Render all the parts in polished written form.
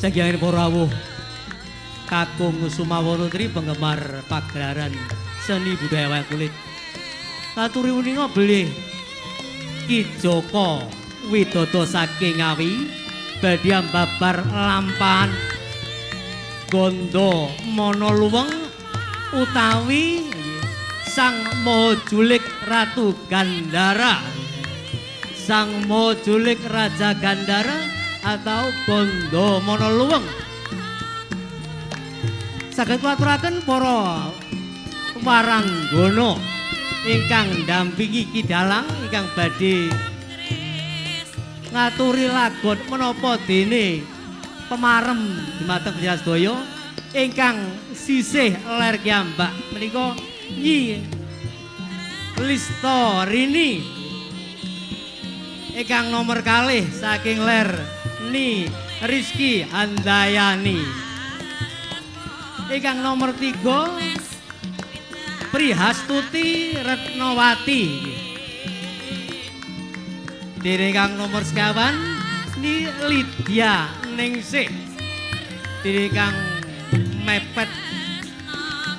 Saking para rawuh Kakung Sumawono Tri penggemar pagelaran seni budaya wayang kulit. Katuri punika bilih Ki Joko Widodo saking Ngawi badhe ambabar lampahan Gondo Mono Luweng utawi Sang Maha Julik Ratu Gandhara. Sang Maha Julik Raja Gandhara atau Gondo Mono Luweng. Saged kula aturaken para waranggana ingkang ndampingi Ki Dalang ingkang badhe ngaturi lagon menapa dene pemarem dumateng panjenengan sedaya ingkang sisih ler kiyambak menika Nyi Listorini, ingkang nomor kalih saking ler Ni Rizky Handayani, ingkang nomor 3 Prihastuti Retnowati, dene ingkang nomor sekawan Ni Lydia Ningsih, dene ingkang mepet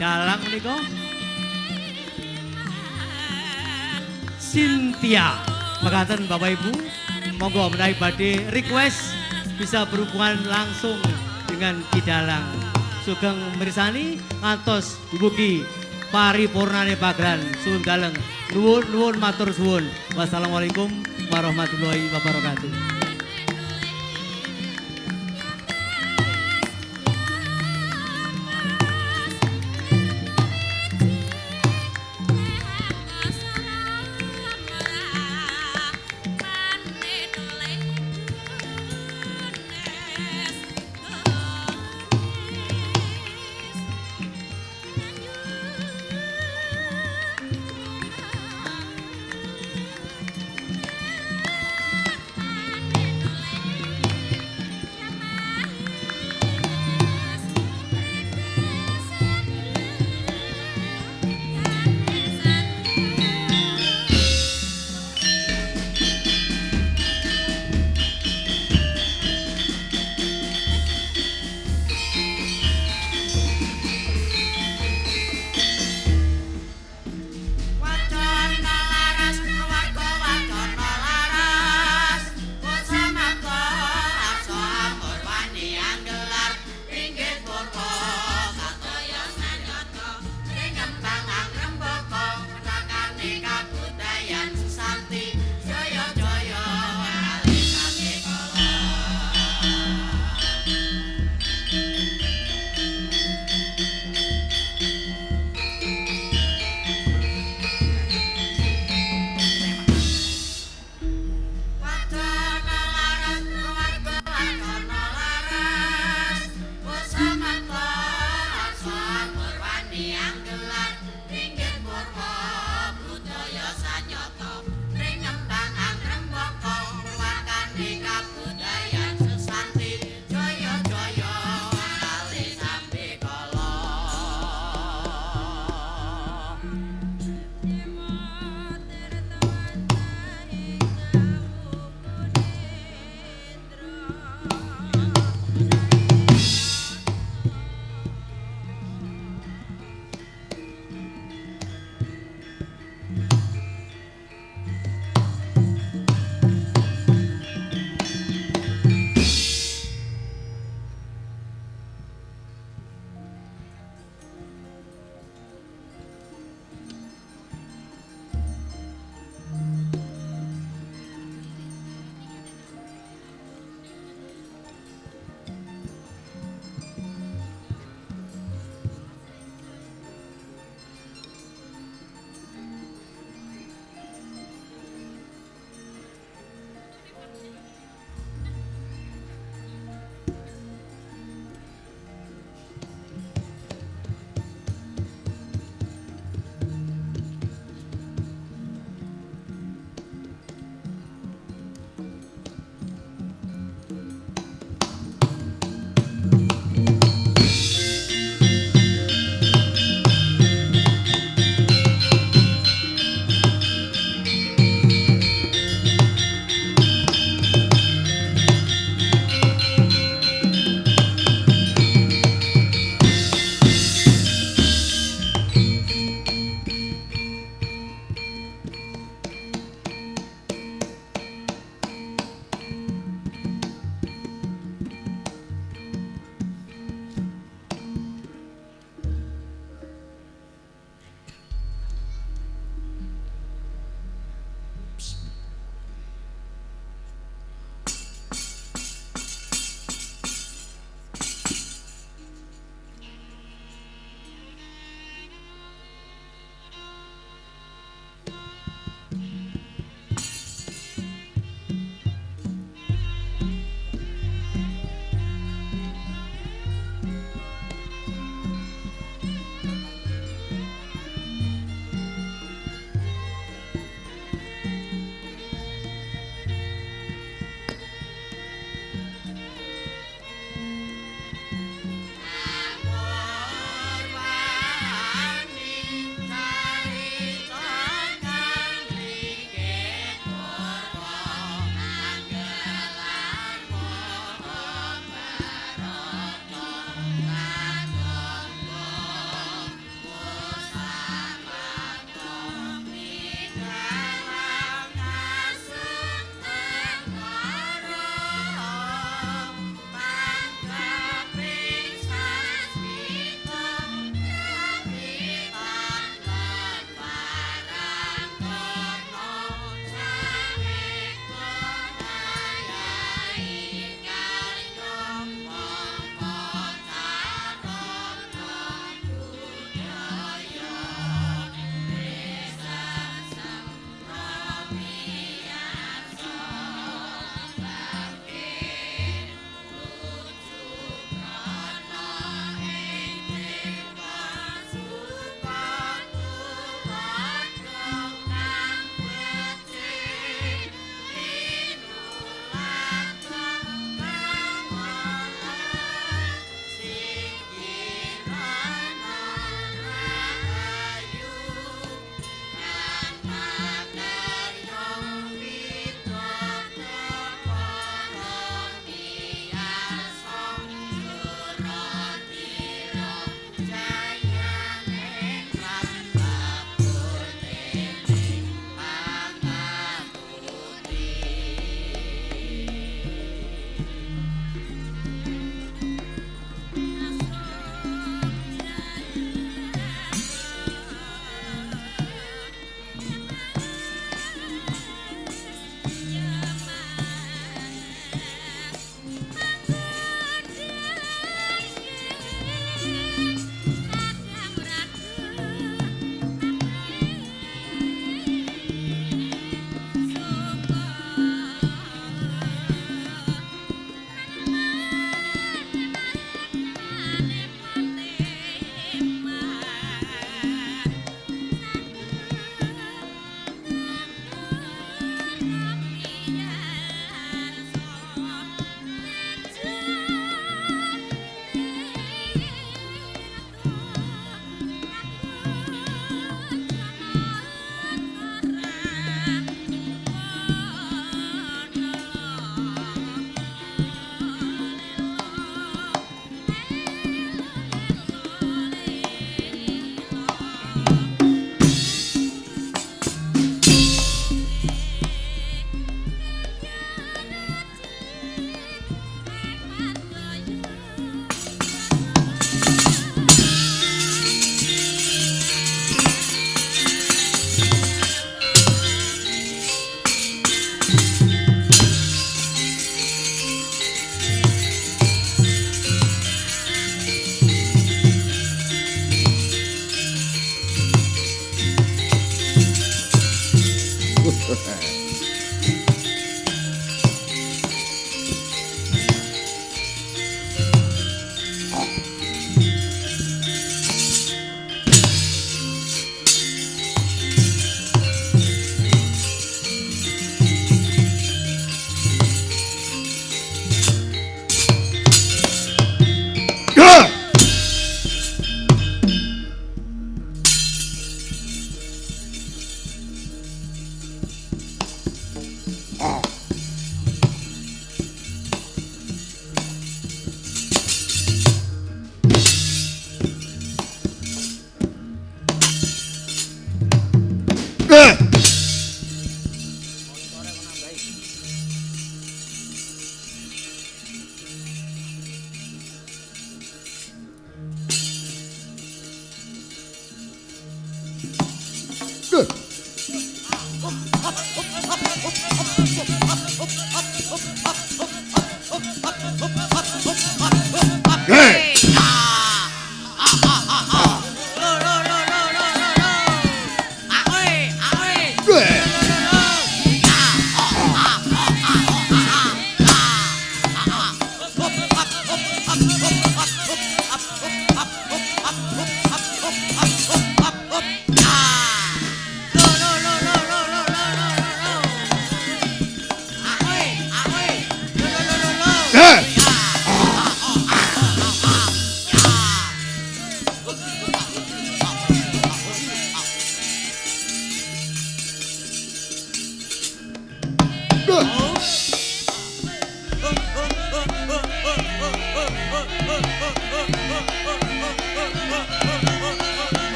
dalang menika Cynthia. Mekaten Bapak Ibu, monggo menawi badhe request bisa berhubungan langsung dengan Ki Dalang. Sugeng mirsani ngantos dumugi paripurnane pagelaran. Suwun daleng. Nuwun nuwun matur suwun. Wassalamualaikum warahmatullahi wabarakatuh.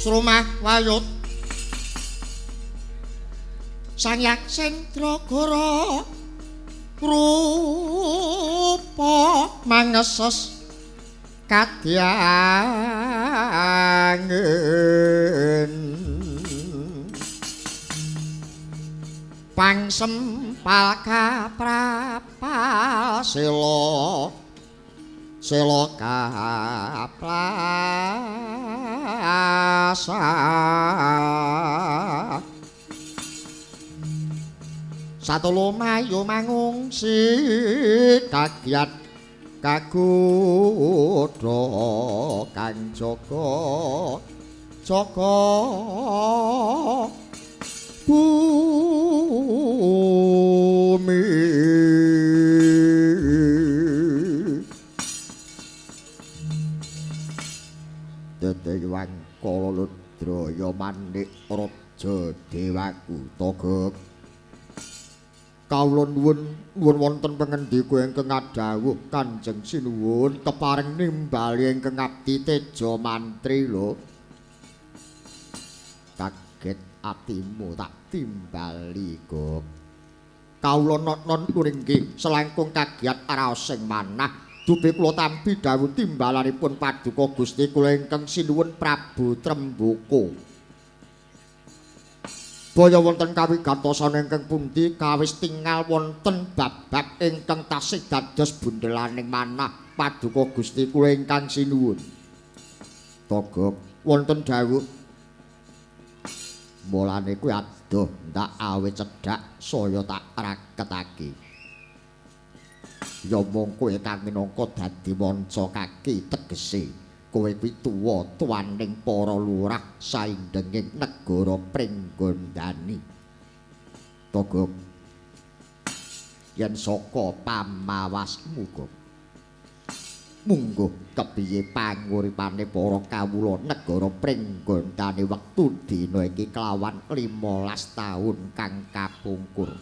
Sromah wayut Sang Yaksendra Gara rupa mangeses kadyangen pangsempal kaprapal sela sela kaplasa satulu mayu mangungsi kagiat kagodha kang jaga jaga bumi. Arya Manik Raja Dewaku Togok. Kawula nuwun nuwun wonten pangendika ingkang adhawuh Kanjeng Sinuwun kepareng nimbali ingkang abdi Teja Mantri lho. Kaget atimu tak timbali Gok. Kawula non inggih selangkung kagiat raos sing manah dupi kula tampi dawuh timbalanipun paduka Gusti kula ingkang sinuwun Prabu Tremboko. Baya wonten kawigatosan ingkang pundi kawis tingal wonten babak ingkang tasih dados bundelaning manah paduka Gusti kula ingkang sinuwun. Togok wonten dawuh mulane kuwi adoh ndak awe cedhak saya tak raketake. Ya mung kowe kang minangka dadi manca kaki tegese kowe kuwi tuwa tuwaning para lurah saindenging negara Pringgondani. Togok yen saka pamawasmu kok mungguh kepiye panguripane para kawula negara Pringgondani wektu dina iki kelawan 15 taun kang kapungkur.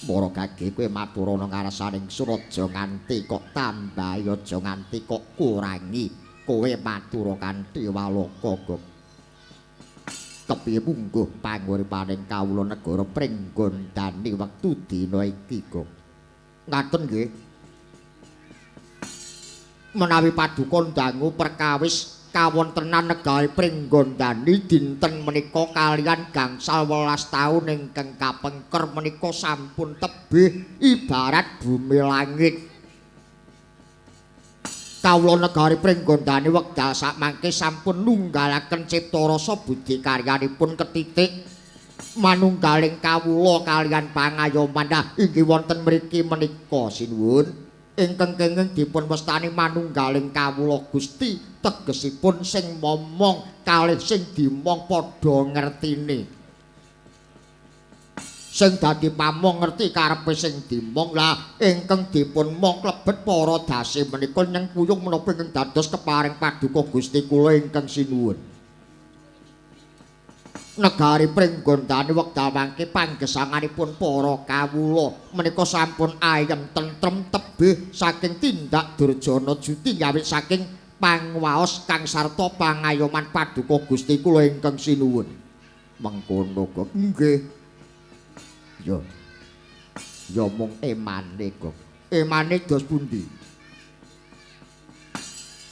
Mara kage kowe matur ana ngarsaning sun aja nganti kok tambahi aja nganti kok kurangi. Kowe matur kanthi walaka Gok. Kepiye mungguh panguripaning kawula negara Pringgondani wektu dina iki Gok. Ngaten nggih. Menawi paduka ndangu perkawis kawontenan negari Pringgondani dinten menika kalian gangsal welas taun ingkang kapengker menika sampun tebih ibarat bumi langit. Kawula negari Pringgondani wekdal sakmangke sampun nunggalaken cipta rasa budi karyanipun ketitik manunggaling kawula kalian pangayoman. Nah, inggih wonten mriki menika sinuwun ingkang kenging dipun wastani manunggaling kawula Gusti tegesipun sing momong kalih sing dimong padha ngertine. Sing dadi pamong ngerti karepe sing dimong. Lah ingkang dipun mong klebet para dase menika nyengkuyung menapa ingkang dados kepareng paduka Gusti kula ingkang sinuwun. Negari Pringgondani wekdal mangke panggesanganipun para kawula menika sampun ayem tentrem tebih saking tindak durjana juti awit saking pangwaos kang sarta pangayoman paduka Gusti kula ingkang sinuwun. Mengkono kok nggih. Ya. Ya mung emane kok. Emane dos pundi?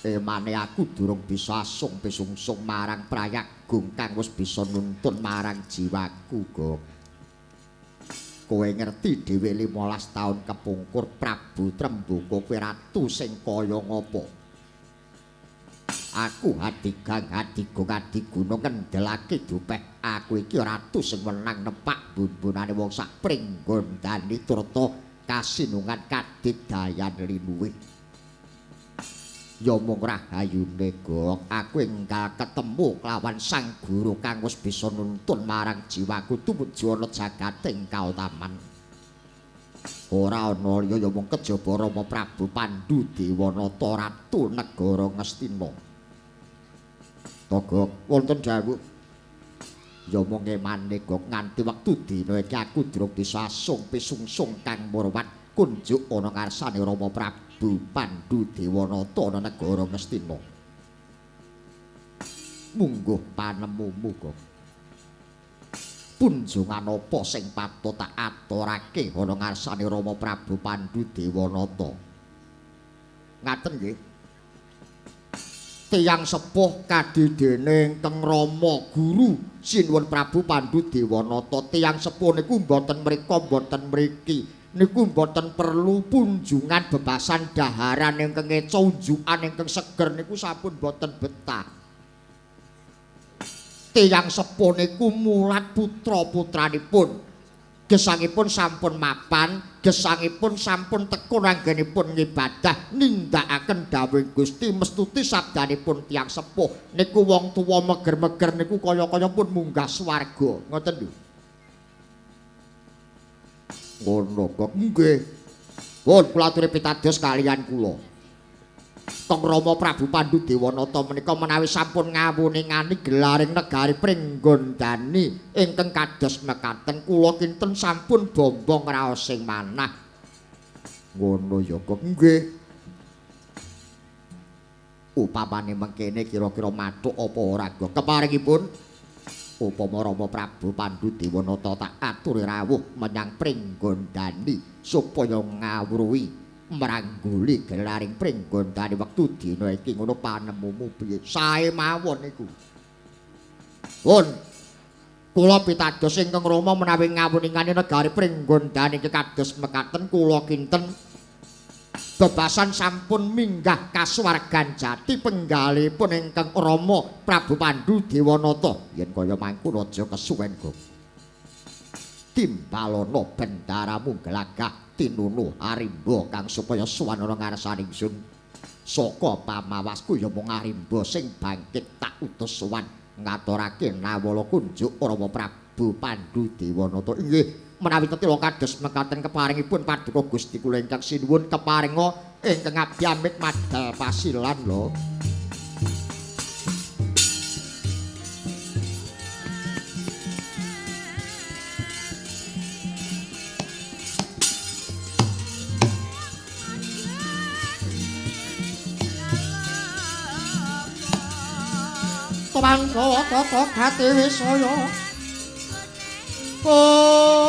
Emane aku durung bisa asung pisungsung marang Prayagung kang wis bisa nuntun marang jiwaku Gok. Kowe ngerti dhewe 15 taun kepungkur Prabu Tremboko kuwi ratu sing kaya ngapa. Aku hadigang hadigung adiguna ngendelake dupeh aku iki ratu sing wenang nepak bun-bunane wong sak Pringgondani turta kasinungan kadidayan linuwih. Ya mung rahayune Gok, aku enggal ketemu kelawan sang guru kang wis bisa nuntun marang jiwaku tumuju ana jagating kautaman. Ora ana liya ya mung kejaba Rama Prabu Pandu Dewanata ratu negara Ngastina. Togok wonten dawuh. Ya mung emane Gok nganti wektu dina iki aku durung bisa asung pisungsung kang murwat kunjuk ana ngarsane Rama Prabu Pandu Dewanata ana negara Ngastina. Mungguh panemumu Gok. Punjungan apa sing patut tak aturake ana ngarsane Rama Prabu Pandu Dewanata? Ngaten nggih. Tiyang sepuh kadidene ingkang Rama Guru Sinuwun Prabu Pandu Dewanata. Tiyang sepuh niku mboten mrika mboten mriki. Niku mboten perlu punjungan bebasan daharan ingkang ngeca unjukan ingkang seger niku sampun mboten betah. Tiyang sepuh niku mulat putra-putranipun. Gesangipun sampun mapan, gesangipun sampun tekun anggenipun ngibadah nindakaken dawuh Gusti mestuti sabdanipun tiyang sepuh niku wong tuwa meger-meger niku kaya-kaya pun munggah swarga. Ngoten lho. Ngono kok nggih. Pun kula aturi pitados kaliyan kula. Kang Rama Prabu Pandhu Dewanata menika menawi sampun ngawuningani gelaring negari Pringgondani ingkang kados mekaten kula kinten sampun bombong raos sing manah. Ngono ya kok nggih. Upamane mengkene kira-kira mathuk apa ora kok keparingipun upama Rama Prabu Pandhu Dewanata tak aturi rawuh menyang Pringgondani supaya ngawruhi mrangguli gelaring Pringgondani wektu dina iki ngono panemumu piye? Sae mawon niku. Pun kula pitados ingkang Rama menawi ngawuningani negari Pringgondani kados mekaten kula kinten bebasan sampun minggah kasuwargan jati penggalipun ingkang Rama Prabu Pandhu Dewanata. Yen kaya mangkono aja kesuwen Gong. Timbalono bendaramu glagah tinunu arimba kang supaya sowan ana ngarsaning ingsun. Saka pamawasku ya mung arimba sing bangkit tak utus sowan ngaturake nawala kunjuk Rama Prabu Pandhu Dewanata. Inggih menawi tetila kados mekaten keparingipun paduka Gusti kula ingkang sinuwun keparenga ingkang abdi amit madal pasilan lho. Pandhawa tata gati wisaya. Oh.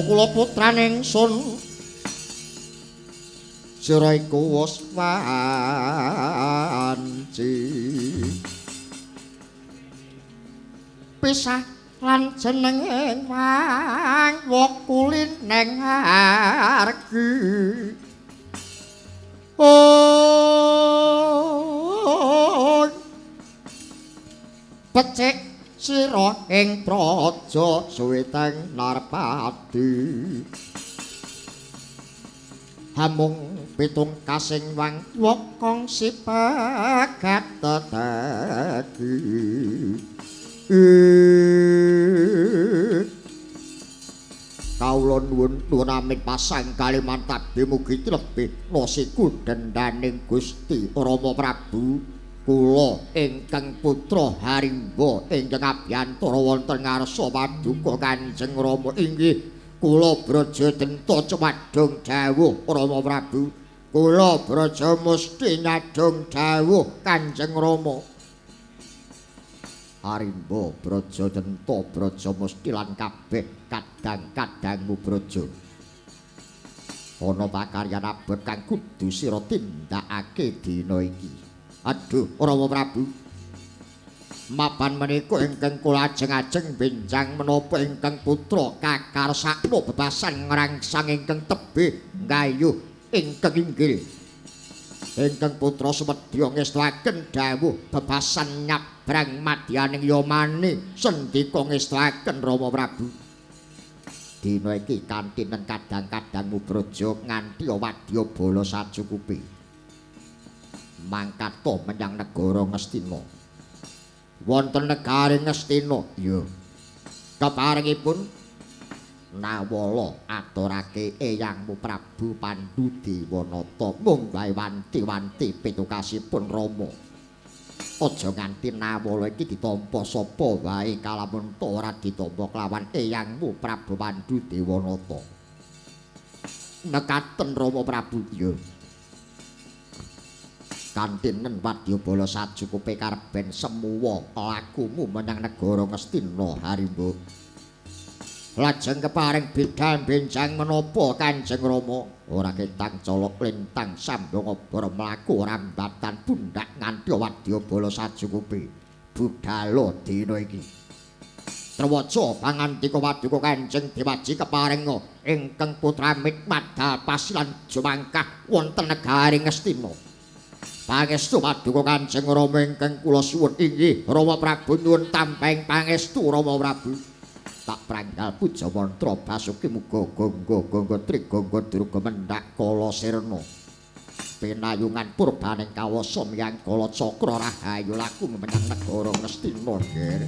Kula putraning sun sira iku wis wanci pisah lan jenenge wang wokulin neng hargi. Oh becik sira ing praja suwiteng Narpati hamung pitung kasing wang wokong sipegat tetegi. Kawula nuwun nuwun amit pasang Kalimantan mugi lebih nasiku dendaning Gusti Rama Prabu. Kula ingkang putra Harimba ingkang abiyantara wonten ngarsa paduka Kanjeng Rama inggih kula Braja Denta cumadung dawuh Rama Prabu. Kula Braja Musti nyadong dawuh Kanjeng Rama. Harimba Braja Denta Braja Musti lan kabeh kadang-kadangmu Braja. Ana pakaryan abot kang kudu sira tindakake dina iki. Aduh Rama Prabu, mapan menika ingkang kula ajeng-ajeng benjang menapa ingkang putra kakarsakno bebasan ngrangsang ingkang tebih nggayuh ingkang inggil. Ingkang putra sumedya ngestuaken dawuh bebasan nyabrang madyaning yamane sendika ngestuaken Rama Prabu. Dina iki kantinen kadang-kadang mubraja nganti wadya bala sacukupi. Mangkata menyang negara Ngastina. Wonten negari Ngastina, iya. Keparengipun Nawala aturake eyangmu Prabu Pandhu Dewanata mung wae wanti-wanti pitukasipun Rama. Aja nganti Nawala iki ditampa sapa wae kalamun ora ditampa kelawan eyangmu Prabu Pandhu Dewanata. Nekaten Rama Prabu, iya. Kantinen wadyabala sacukupe karben semuwa lakumu menyang negara Ngastina Harimba. Lajeng keparing bidal benjang menapa Kanjeng Rama? Ora ketang colok lintang sambung obor mlaku rambatan pundak nganti wadyabala sacukupe. Budhala dina iki. Trewaca pangandika paduka Kanjeng Dewaji keparing ingkang putra Mitmadha pasilan jumangkah wonten negari Ngastina. Pangestu paduka Kanjeng Rama ingkang kula suwun inggih Rama Prabu nyuwun tampeng pangestu Rama Prabu. Tak pranggal puja mantra basuki muga gangga gangga trigangga durga mendhak kala sirna. Pinayungan purbaning kawasa miyang kala cakra rahayu laku menyang negara Ngastina, Nger.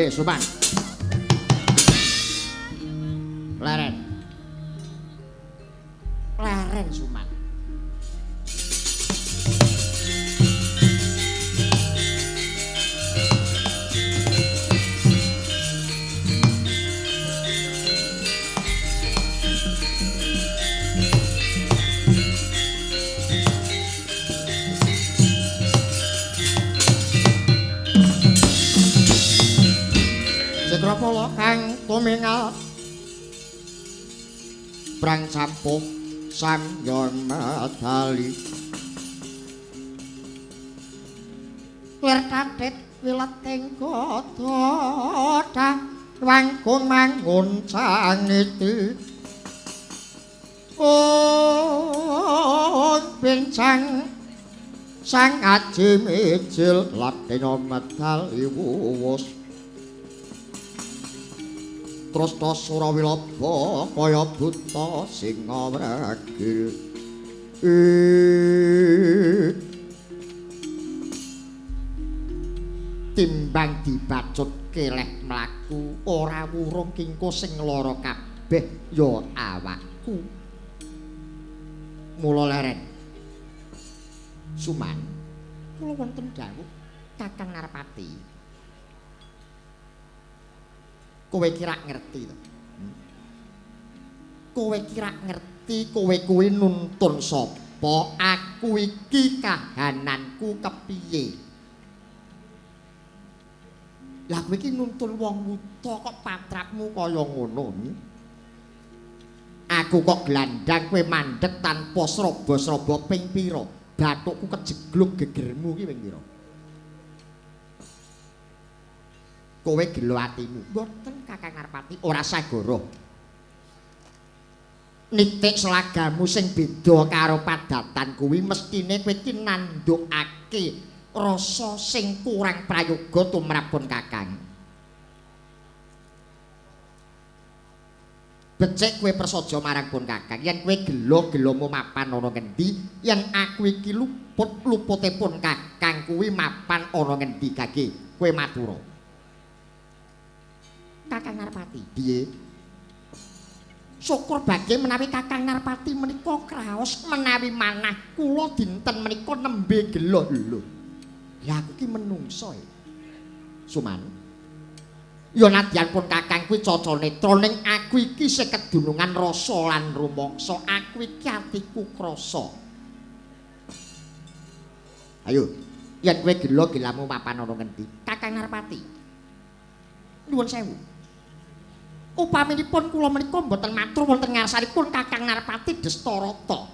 Suman. Leren. Leren Suman. Sikrapala kang tumingal prang campuh samyon medali lir tatit wileting godha wangkung mangun cangiti pun pincang sang aji mijil latena medali wuwus Trasta Surawilaba kaya buta sing ngwregil. Timbang dibacut keleh mlaku ora wurung kingko sing lara kabeh ya awakku. Mula leren. Suman, kula wonten dawuh Kakang Narpati. Kowe kira ngerti to? Kowe kira ngerti kowe kuwi nuntun sapa? Aku iki kahananku kepiye? Lah kowe iki nuntun wong wuta kok patrapmu kaya ngono? Aku kok glandang kowe mandeg tanpa sraba-sraba ping pira? Bathukku kejegluk gegermu iki ping pira? Kowe gelo atimu. Mboten Kakang Narpati, ora sagara. Nitik selagamu sing beda karo padatan kuwi mestine kowe iki nandukake rasa sing kurang prayoga tumrap pun Kakang. Becik kowe prasaja marang pun Kakang. Yen kowe gelo-gelomu mapan ana ngendi, yen aku iki luput lupute pun Kakang kuwi mapan ana ngendi kage kowe matura. Kakang Narpati, piye? Syukur bage menawi Kakang Narpati menika kraos menawi manah kula dinten menika nembe gelo lho. Lah aku ki menungso e. Suman. Ya nadyan pun Kakang kuwi caca netra ning aku iki sing kedunungan rasa lan rumangsa, aku iki atiku krasa. Ayo, yen kowe gelo gelamu mapan ana ngendi? Kakang Narpati. Nuwun sewu. Upaminipun kula menika mboten matur wonten ngarsanipun Kakang Narpati Destarata.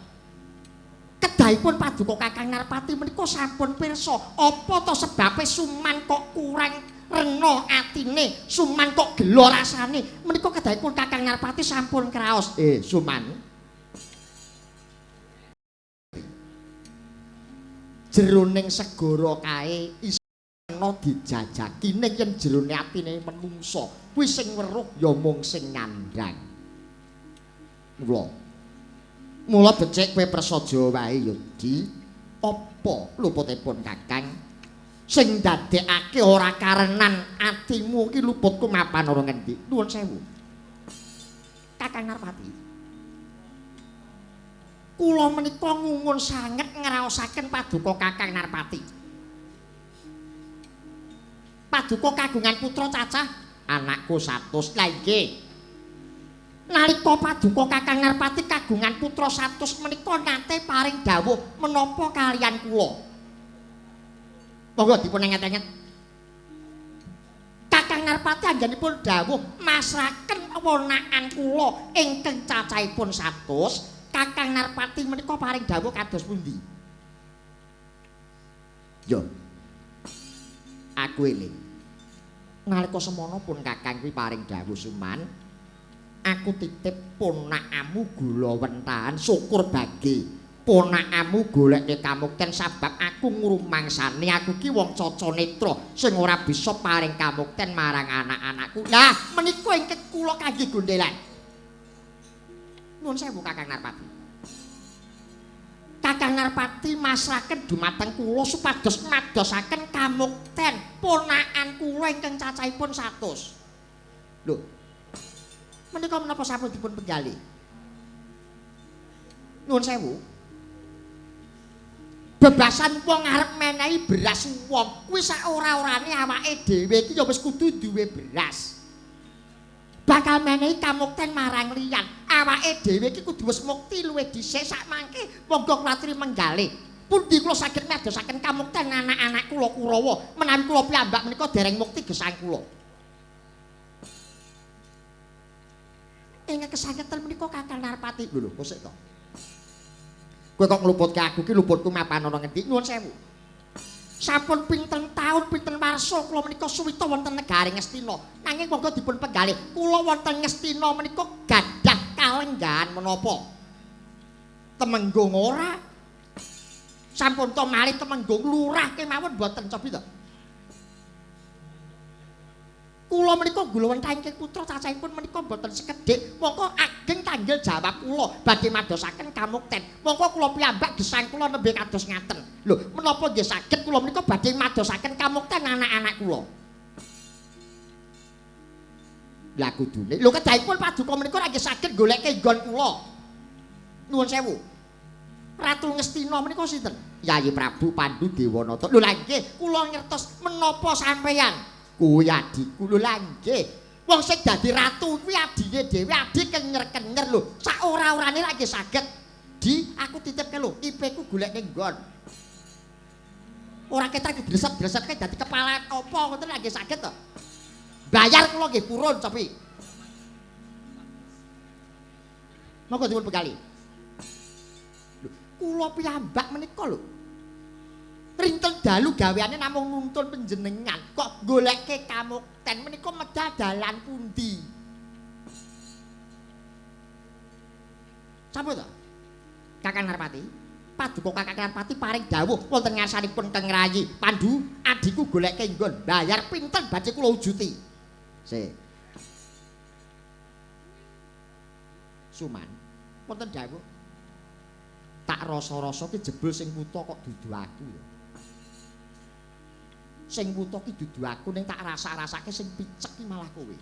Kedahipun paduka Kakang Narpati menika sampun pirsa apa to sebabe Suman kok kurang rena atine, Suman kok gelo rasane. Menika kedahipun Kakang Narpati sampun kraos. Suman. Jeroning segara kae isana dijajaki ning yen jerone atine menungsa kuwi sing weruh ya mung sing ngandhang. Mula. Mula becik kowe prasaja wae ya, Di. Apa luputipun Kakang sing ndadekake ora karenan atimu iki luputku mapan ora ngendi? Nuwun sewu. Kakang Narpati. Kula menika ngungun sanget ngraosaken paduka Kakang Narpati. Paduka kagungan putra cacah anakku 100. Lah nggih. Nalika paduka Kakang Narpati kagungan putra 100 menika nate paring dawuh menapa kaliyan kula. Monggo dipun enget-enget. Kakang Narpati anggenipun dawuh masraken wonakan kula ingkang cacahipun 100. Kakang Narpati menika paring dawuh kados pundi? Yo. Aku eling. Nalika semono pun Kakang kuwi paring dawuh Suman, aku titip ponakamu gula wentahan syukur bagi ponakamu goleke kamukten sabab aku ngrumangsani aku ki wong caca netra sing ora bisa paring kamukten marang anak-anakku. Lah menika ingkang kula kangge gondelan. Nuwun sewu Kakang Narpati. Kakang Narpati masraken dumateng kula supados madosaken kamukten ponakan Gesang kula ingkang cacahipun 100. Lho. Menika menapa sampun dipun penggalih? Nuwun sewu. Bebasan wong arep menehi beras wong kuwi sak ora-orane awake dhewe iki ya wis kudu duwe beras. Bakal menehi kamukten marang liyan. Awake dhewe iki kudu wis mukti luwih dhisik sak mangke monggo kula aturi menggalih. Pundi kula saged madosaken kamukten anak-anak kula Kurawa menawi kula piyambak menika dereng mukti gesang kula. Ing kesangeten menika Kakang Narpati. Lho lho, kok sik to. Kowe kok ngluputke aku ki luputku mapan ana ngendi? Nuwun sewu. Sampun pinten taun pinten warsa kula menika suwita wonten negari Ngastina. Nanging monggo dipun penggalih, kula wonten Ngastina menika gadah kalenggahan menapa? Temenggung ora? Sampun to malih temenggung lurah kemawon mboten cobi to. Kula menika gulawentah ingkang putra cacahipun menika mboten sekedhik, mongko ageng tanggel jawab kula badhe madosaken kamukten. Mongko kula piyambak gesang kula nembe kados ngaten. Lho, menapa nggih saged kula menika badhe madosaken kamukten anak-anak kula. Lah kudune, lho kedahipun paduka menika nggih saged goleke nggon kula. Nuwun sewu. Ratu Ngastina menika sinten? Yayi Prabu Pandu Dewanata. Lho lha nggih, kula ngertos menapa sampeyan. Kuwi adhiku. Lho lha nggih. Wong sing dadi ratu kuwi adhine dhewe, adhi kenyer-kenyer lho. Sak ora-orane lak nggih saged. Di, aku titipke lho, IP ku golek ning nggon. Ora ketak didresep-dresekke dadi kepala apa ngoten lak nggih saged to. Bayar kula nggih purun cobi. Monggo dipun bekali. Lho, kula piyambak menika lho. Rinten dalu gaweane namung nuntun panjenengan kok goleke kamukten menika medal dalan pundi? Sampun to? Kakang Narpati, paduka Kakang Narpati paring dawuh wonten ngarsanipun Kang Rayi Pandu, adhiku goleke nggon bayar pinten badhe kula wujuti. Sik. Suman, wonten dawuh. Tak rasa-rasa ki jebul sing wuta kok dudu aku ya. Sing wuta ki dudu aku ning tak rasa-rasake sing picek ki malah kowe.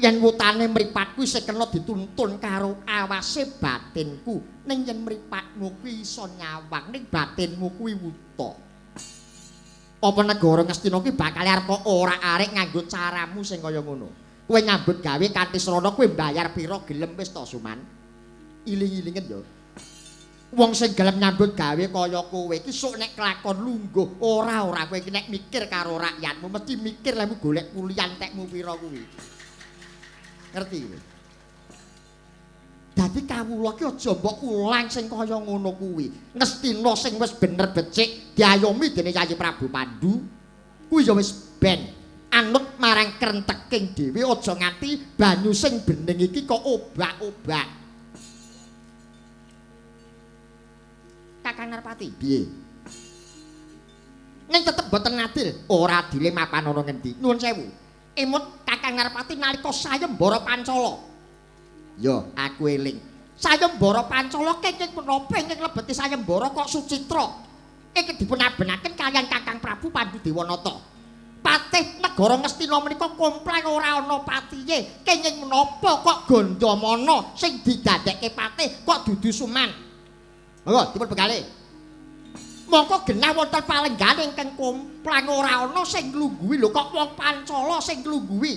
Yen wutane mripatku isih kena dituntun karo awase batinku, ning yen mripatmu kuwi iso nyawang ning batinmu kuwi wuta. Apa negara Ngastina ki bakal arep ora arek nganggo caramu sing kaya ngono. Kowe nyambut gawe kanthi srana kowe mbayar pira gelem wis to Suman. Iling-ilingen ya. Wong sing gelem nyambut gawe kaya kowe iki sok nek kelakon lungguh ora-ora kowe iki nek mikir karo rakyatmu mesti mikir lehmu golek kuliah entekmu pira kuwi. Ngerti kowe? Dadi kawula ki aja mbok ulang sing kaya ngono kuwi. Ngastina sing wis bener becik diayomi dening Yayi Prabu Pandu kuwi ya wis ben anut marang krenteking dhewe aja nganti banyu sing bening iki kok obak-obak. Kakang Narpati, piye? Ning tetep mboten adil. Ora adile mapan ana ngendi? Nuwun sewu. Emut Kakang Narpati nalika sayembara Pancala. Ya, aku eling. Sayembara Pancala kenging menapa ingkang lebeti sayembara kok Sucitra. Iki dipun abenaken kaliyan Kakang Prabu Pandu Dewanata. Patih negara Ngastina menika komplain ora ana patihe. Kenging menapa kok Gandamana sing didadekke patih kok dudu Suman? Monggo dipun bekali. Mongko genah wonten palenggan ingkang komplang ora ana sing nglungguhi lho kok wong Pancala sing nglungguhi.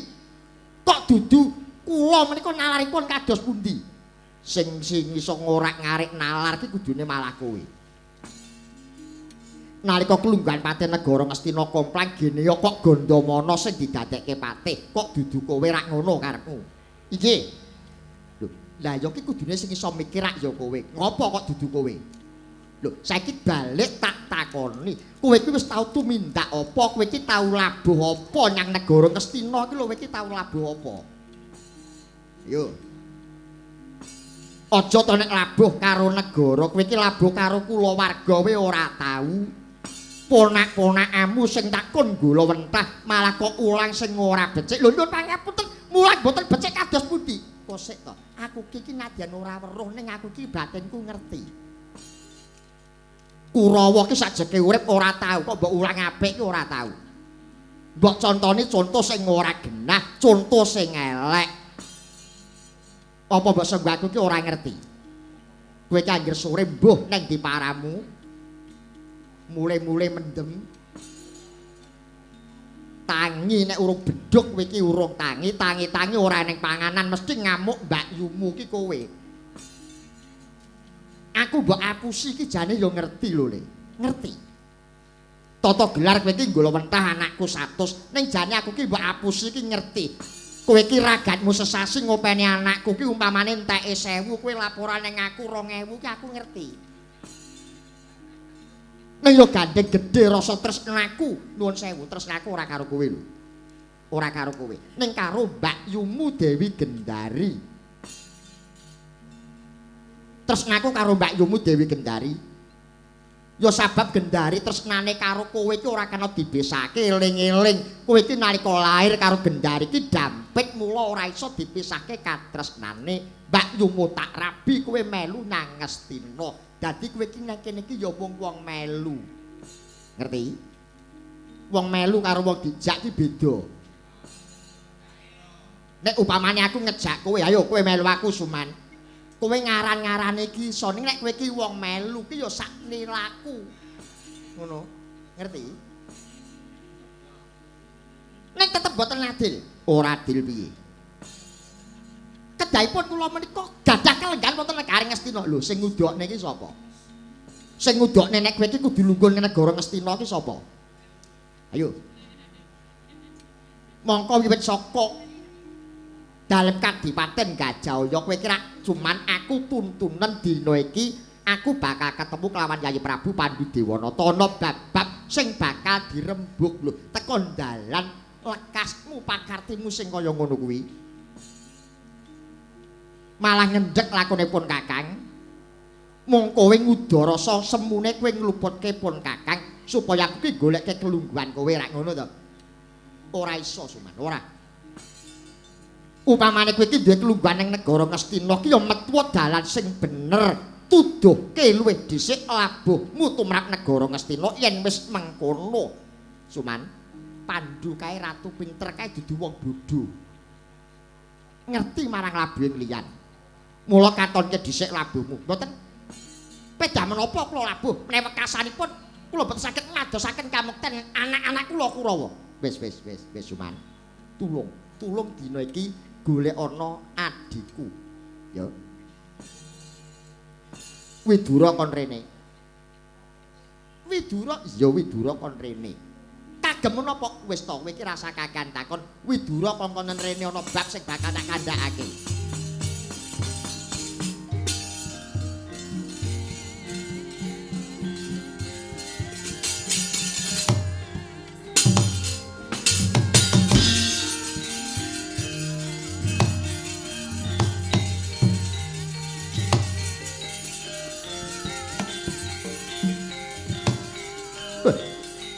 Kok dudu kula menika nalaripun kados pundi? Sing sing iso ngorak-ngarik nalar ki kudune malah kowe. Nalika klungguhan patih negara Ngastina komplang gene ya kok Gandamana sing didadekke patih, kok dudu kowe rak ngono karepmu. Inggih. Lah ya ki kudune sing iso mikir rak ya kowe. Ngopo kok dudu kowe? Lho, saiki balik tak takoni. Kowe iki wis tau tumindak apa? Kowe iki tau labuh apa nyang negara Ngastina iki lho kowe iki tau labuh apa? Yo. Aja to nek labuh karo negara, kowe iki labuh karo kulawarga kowe ora tau. Ponak-ponakamu sing takon gula wentah malah kok ulang sing ora becik. Lho nyuwun pangapunten, mulang mboten becik kados pundi? Kok sik to? Aku iki nadyan ora weruh ning aku iki batinku ngerti. Kurawa ki sajeke urip ora tau kok mbok ulang apik ki ora tau. Mbok contoni conto sing ora genah, conto sing elek. Apa mbok senggo aku ki ora ngerti. Kowe ki anggere sore mbuh nang ndi paramu. Mule-mule mendem. Tangi nek urung bedhug kowe iki urung tangi, tangi-tangi ora ning panganan mesti ngamuk mbakyumu ki kowe. Aku mbok apusi iki jane ya ngerti lho Le. Ngerti. Tata gelar kowe iki nggolowentah anakku 100, ning jane aku ki mbok apusi iki ngerti. Kowe iki ragatmu sesasi ngopeni anakku ki umpamane enteke 1000 kowe laporan ning aku 2000 ki aku ngerti. Ning yo gandeng gedhe rasa tresnaku, nuwun sewu, tresnaku ora karo kowe lho. Ora karo kowe. Ning karo mbakyumu Dewi Gendari. Tresnaku karo mbakyumu Dewi Gendari. Ya sabab Gendari tresnane karo kowe iki ora kena dibesake, eling-eling. Kowe iki nalika lahir karo Gendari iki dampit mula ora iso dipisahke katresnane. Mbakyumu tak rabi kowe melu nang Ngastina. Dadi kowe iki nang kene iki ya wong-wong melu. Ngerti? Wong melu karo wong dijak ki beda. Nek upamane aku ngejak kowe, ayo kowe melu aku Suman. Kowe ngaran-ngarane iki iso, ning nek kowe iki wong melu ki ya sak nilaku. Ngono. Ngerti? Nek tetep mboten adil. Ora adil piye? Kedahipun kula menika gadah kalenggahan wonten negari Ngastina. Lho sing ngudokne iki sapa? Sing ngudokne nek kowe iki kudu lungguh ning negara Ngastina iki sapa? Ayo. Mongko wiwit saka dalem Kadipaten Gajah kowe iki rak cuman aku tuntunan dina iki aku bakal ketemu kelawan Yayi Prabu Pandu Dewanata ana bab-bab sing bakal dirembug lho teko dalan lekasmu pakartimu sing kaya ngono kuwi. Malah ngendhek lakonipun Kakang. Mung kowe ngudarasa semune kowe ngluputke pun Kakang supaya aku ki golekke kelungguhan kowe rak ngono to. Ora iso Suman, ora. Upamane kowe iki duwe kelungguhan ning negara Ngastina ki ya metu dalan sing bener, tuduhke luwih dhisik labuhmu tumrap negara Ngastina yen wis mengkono. Suman, Pandu kae ratu pinter kae dudu wong bodho. Ngerti marang labuhing liyan. Mula katonke dhisik labuhmu. Mboten. Pedah menapa kula labuh menawi wekasanipun kula mboten saged ngadosaken kamukten anak-anak kula Kurawa. Wis wis wis wis Suman. Tulung, tulung dina iki golek ana adhiku. Ya. Widura kon rene. Widura ya Widura kon rene. Kagem menapa wis to kowe iki rasa kakean takon Widura kon konen rene ana bab sing bakal tak kandhakake.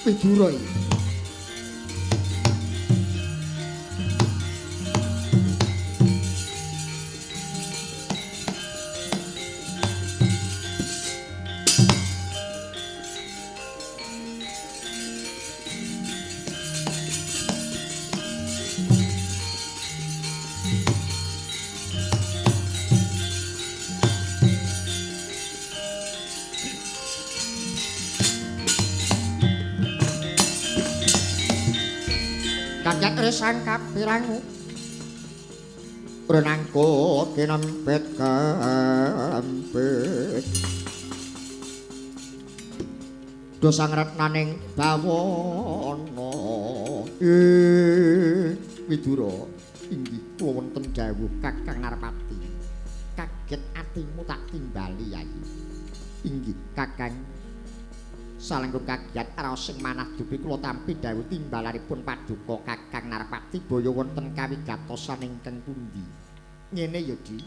Widura iki. Resang kapirangu renangku kinempit kempit dosa ngretnaning bawana Widura inggih wonten dawuh Kakang Narpati. Kaget atimu tak timbali Yayi. Inggih Kakang. Salenggung kagiat raos sing manah dupi kula tampi dawuh timbalanipun paduka Kakang Narpati boyo wonten kawigatosan ingkang pundi. Ngene ya Di.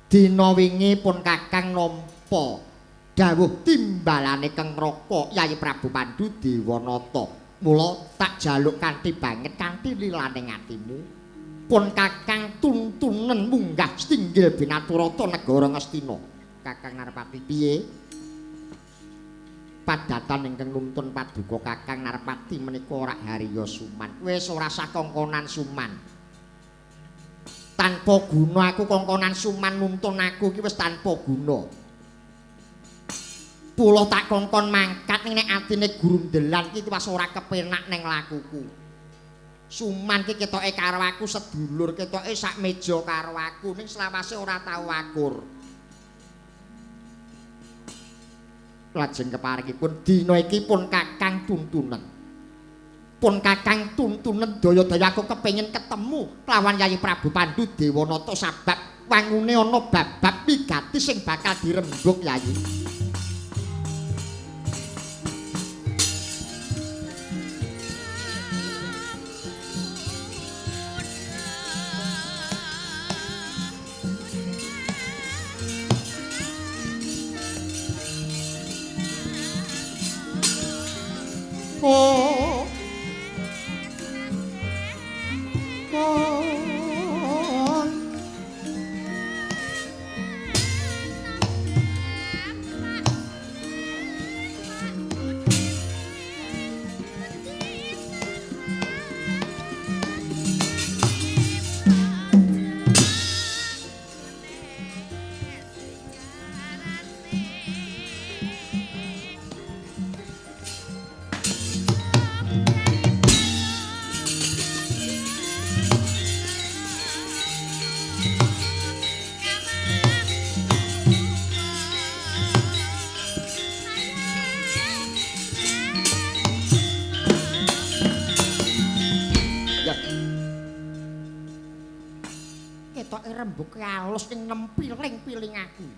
Dina wingi pun Kakang nampa dawuh timbalane Kang Raka Yayi Prabu Pandu Dewanata. Mula tak jaluk kanthi banget kanthi lilaning atimu. Pun Kakang tuntunen munggah setinggil binaturata negara Ngastina. Kakang Narpati piye? Padatan ingkang nuntun paduka Kakang Narpati menika ora Harya Suman. Wis ora sakongkonan Suman. Tanpa guna aku kongkonan Suman nuntun aku iki wis tanpa guna. Pula tak kongkon mangkat ning nek atine grundelan iki wis ora kepenak ning lakuku. Suman iki ketoke karo aku sedulur, ketoke sak meja karo aku ning selawase ora tau akur. Lajeng keparengipun dina iki pun Kakang tuntunen. Pun Kakang tuntunen daya-daya aku kepengin ketemu lawan Yayi Prabu Pandu Dewanata sabab wangune ana bab-bab wigati sing bakal dirembug Yayi. Oh. Oh. Ketoke rembuke alus ning nempiling-piling aku.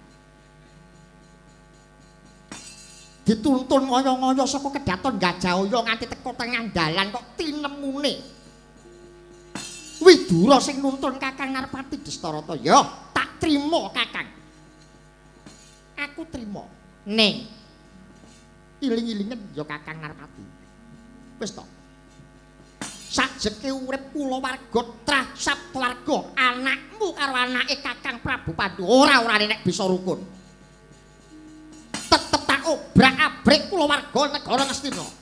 Dituntun ngoyo-ngoyo saka kedaton Gajah-Oyo nganti teko tengah dalan kok tinemune. Widura sing nuntun Kakang Narpati Destarata, ya tak trimo Kakang. Aku trimo. Ning iling-ilingen ya Kakang Narpati. Wis to. Sajeke urip kulawarga trah saptwarga anakmu karo anake Kakang Prabu Pandu ora-orane nek bisa rukun. Tetep tak obrak-abrik kulawarga negara Ngastina.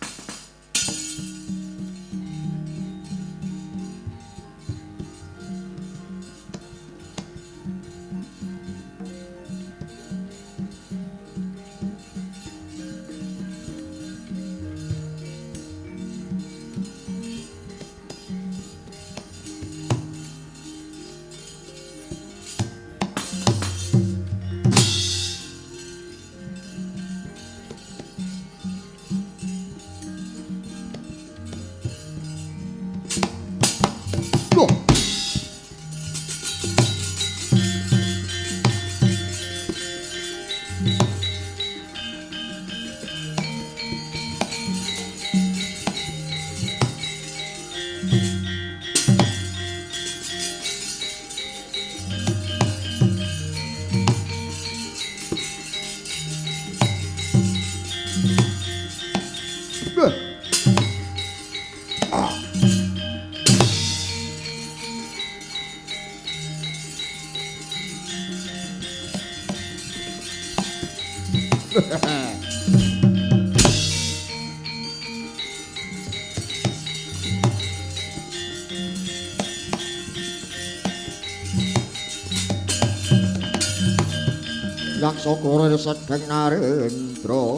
Yaksa kara sedeng narendra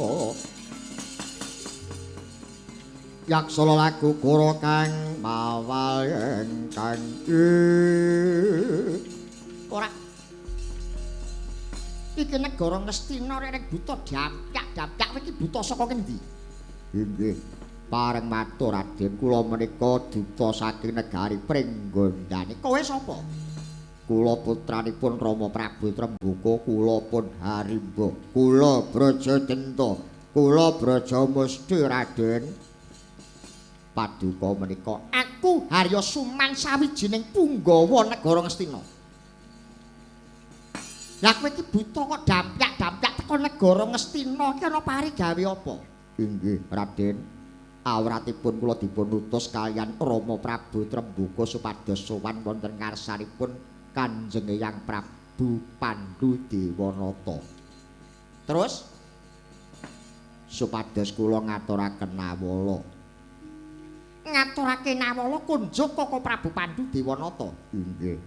Yaksa laku kara kang mawal kang ora iki negara Ngastina rek buta dapyak-dapyak iki buta saka ngendi? Inggih, pareng matur Raden, kula menika duta saking negari Pringgondani. Kowe sapa? Kula putranipun Rama Prabu Trembaka, kula pun Harimba, kula Brajadenta, kula Brajamusti Raden. Paduka menika aku Harya Suman sawijining punggawa negara Ngastina. Lah kowe iki buta kok dapyak-dapyak teko negara Ngastina iki ana parigawe apa? Inggih, Raden. Awratipun kula dipun utus kaliyan Rama Prabu Trembaka supados sowan wonten ngarsanipun Kanjeng Eyang Prabu Pandu Dewanata. Terus Supados kula ngaturaken nawala. Ngaturake nawala kunjuk Koko Prabu Pandu Dewanata. Inggih.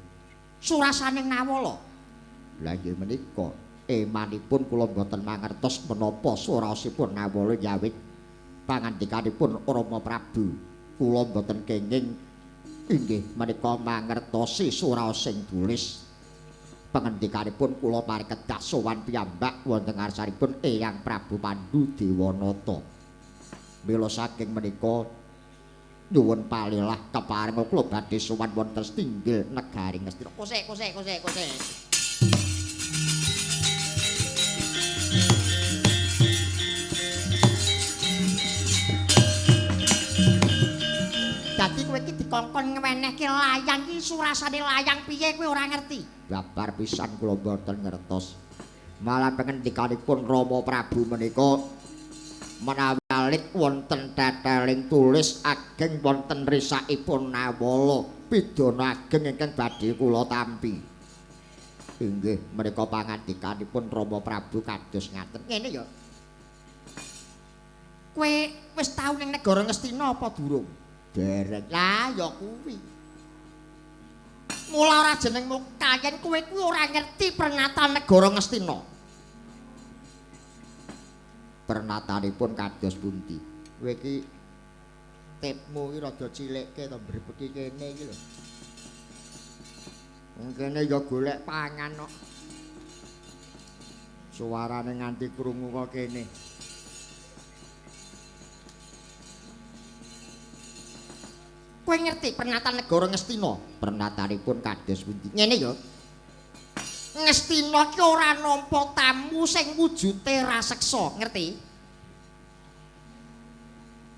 Surasane nawala. Lah nggih menika emanipun kula mboten mangertos menapa suraosipun nawala nyawit pangandikanipun Rama Prabu. Kula mboten kenging inggih menika mangertosi suraosing tulis. Pangandikanipun kula mari kedah sowan piyambak wonten ngarsanipun Eyang Prabu Pandu Dewanata. Mila saking menika nyuwun palilah keparenga kula badhe sowan wonten Stinggil negari Ngastina. Kosek kosek kosek kosek. Dadi kowe iki dikongkon ngewenehke layang iki surasane layang piye kowe ora ngerti? Babar pisan kula mboten ngertos. Malah pengendikanipun Rama Prabu menika menawi alit wonten teteling tulis ageng wonten risakipun nawala pidana ageng ingkang badhe kula tampi. Inggih menika pangandikanipun Rama Prabu kados ngaten. Ngene ya. Kowe wis tau ning negara Ngastina apa durung? Dereng. Lah ya kuwi. Mula ora jenengmu kayen kowe kuwi ora ngerti pernatan negara Ngastina. Pernatanipun kados pundi? Kowe iki tepmu iki rada cilikke to mbrebeki kene iki lho. Wong kene ya golek pangan kok. Suarane nganti krungu kok kene. Kowe ngerti pernatan negara Ngastina? Pernatanipun kados pundi? Ngene ya. Ngastina ki ora nampa tamu sing wujude raseksa, ngerti?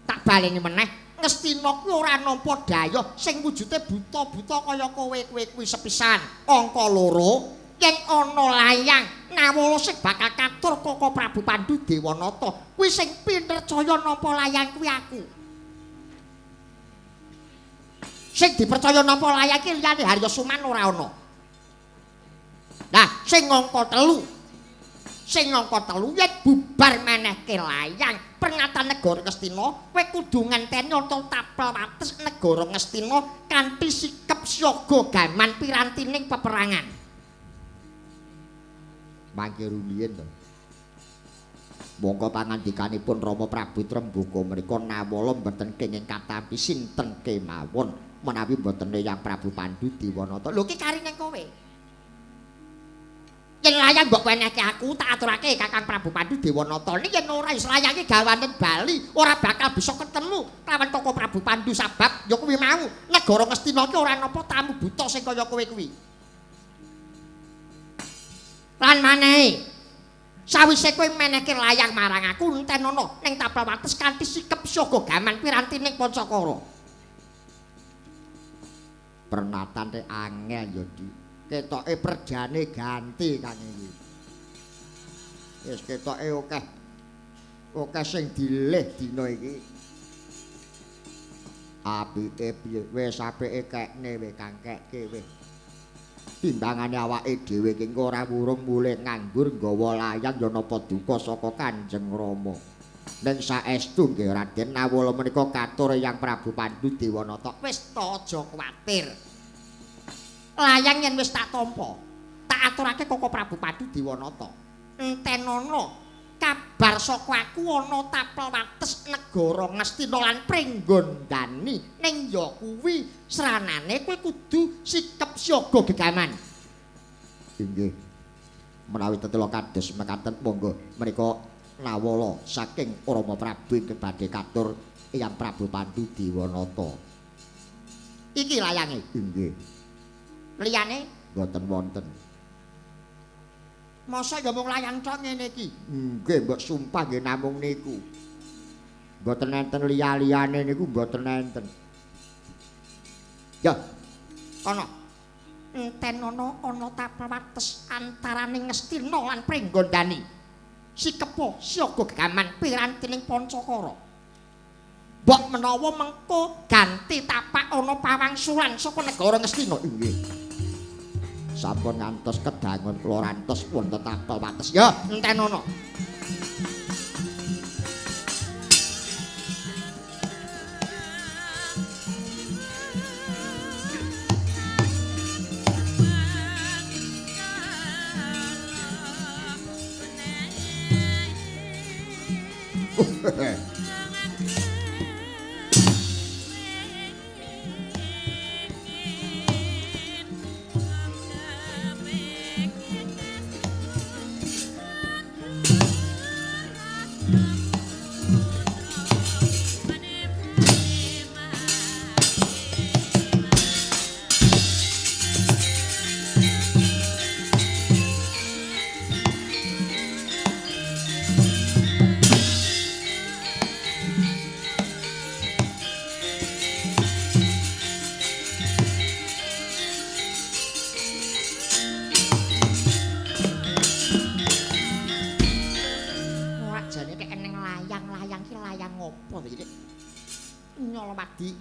Tak baleni meneh, Ngastina kuwi ora nampa dayoh sing wujude buta-buta kaya kowe-kowe kuwi sepisan. Angka loro, yen ana layang nawala sing bakal katur Koko Prabu Pandu Dewanata, kuwi sing pinercaya nampa layang kuwi aku. Sing dipercaya nampa layang iki liyane Harya Suman ora ana. Nah, sing angka telu. Sing angka telu yen bubar menehke layang pernatan negara Ngastina, kowe kudu ngenteni ana tapel wates negara Ngastina kanthi sikep siaga gaman pirantining peperangan. Mangke rumiyin to. Mongko pangandikanipun Rama Prabu Trembaka menika nawala mboten kenging katampi sinten kemawon menawi mboten Eyang Prabu Pandu Dewanata. Lho ki kari ning kowe. Yen layang mbok wenehke aku tak aturake Kakang Prabu Pandu Dewanata. Ning yen ora wis layange gawanen bali, ora bakal bisa ketemu lawan Koko Prabu Pandu sabab ya kuwi mau negara Ngastina ki ora napa tamu buta sing kaya kowe kuwi. Lan manehe sawise kowe menehke layang marang aku entenono ning tapel wates kanthi sikep siaga gaman pirantining Pancakara. Pernatan te angel ya Dik. Ketoke perjane ganti kang iki. Wis ketoke akeh. Akeh sing dilih dina iki. Apike piye? Wis apike kekne wis kang kekke wis. Timbangane awake dhewe iki engko ora wurung mulih nganggur nggawa layang ya napa duka saka Kanjeng Rama. Ning saestu nggih Raden nawala menika katur Eyang Prabu Pandu Dewanata. Wis ta aja kuwatir. Layang yen wis tak tampa, tak aturake Koko Prabu Pandu Dewanata. Entenono kabar saka aku ana tapel wates negara Ngastina lan Pringgondani. Ning ya kuwi sranane kowe kudu sikep siaga gegaman. Inggih. Menawi tetela kados mekaten monggo menika nawala saking Rama Prabu ingkang badhe katur Eyang Prabu Pandu Dewanata. Iki layange. Inggih. Liyane mboten wonten. Masa ya mung layang tok ngene iki? Nggih, mbok sumpah nggih namung niku. Mboten enten liya-liyane niku mboten enten. Ya. Kono. Entenono ana tapel wates antarane Ngastina lan Pringgondani. Sikepo siaga gegaman pirantining Pancakara. Mbok menawa mengko ganti tapak ana pawangsulan saka negara Ngastina. Inggih. Sampun ngantos kedangun kula rantos wonten tapel wates. Ya, entenono. nyolowadi